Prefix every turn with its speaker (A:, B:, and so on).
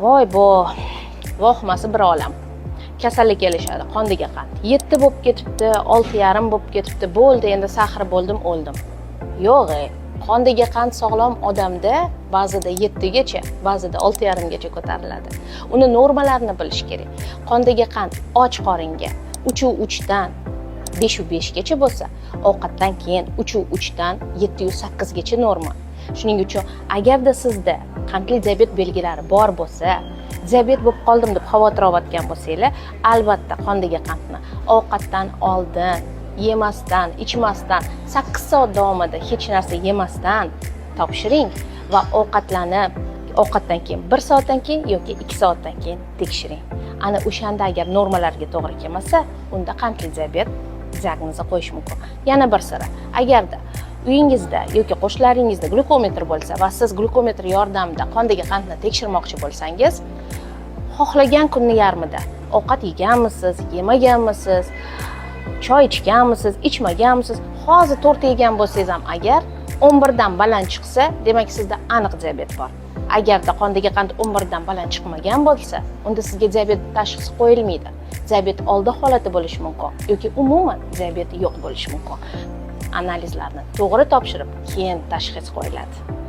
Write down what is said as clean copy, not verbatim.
A: Voy, bu vohimasi bir olam. Kasallik kelishadi, qondagi qand 7 bo'lib ketibdi, 6,5 bo'lib ketibdi, bo'ldi, endi сахар bo'ldim, o'ldim. Yo'q, e, qondagi qand sog'lom odamda ba'zida 7gacha, ba'zida 6,5gacha ko'tariladi. Uni normalarini bilish kerak. Qondagi qand och qoringa 3,3dan 5,5gacha bo'lsa, ovqatdan keyin 3,3dan 7,8gacha norma. Shuning uchun agarda sizda qandli diabet belgilari bor bo'lsa, diabet bo'lib qoldim deb xavotir olayotgan bo'lsanglar, albatta qondagi qandni ovqatdan oldin yemasdan, ichmasdan, 8 soat davomida hech narsa yemasdan topshiring va ovqatlanib, ovqatdan keyin 1 soatdan keyin yoki 2 soatdan keyin tekshiring. Ana o'shanda agar normalarga to'g'ri kelmasa, unda qandli diabet diagnozi qo'yish mumkin. Yana bir siri: agarda uyingizda yoki qo'shnilaringizda glyukometr bo'lsa va siz glyukometr yordamida qondagi qandni tekshirmoqchi bo'lsangiz, xohlagan kunni yarmida ovqat yeganmisiz, yemaganmisiz, choy ichganmisiz, ichmaganmisiz, hozir tort yegan bo'lsangiz ham, agar 11dan baland chiqsa, demak, sizda aniq diabet bor. Agarda qondagi qand 11dan baland chiqmagan bo'lsa, unda sizga diabet tashxisi qo'yilmaydi. Diabet oldi holati bo'lishi mumkin yoki umuman diabet yo'q bo'lishi mumkin. Analizlarni to'g'ri topshirib, keyin tashxis qo'yiladi.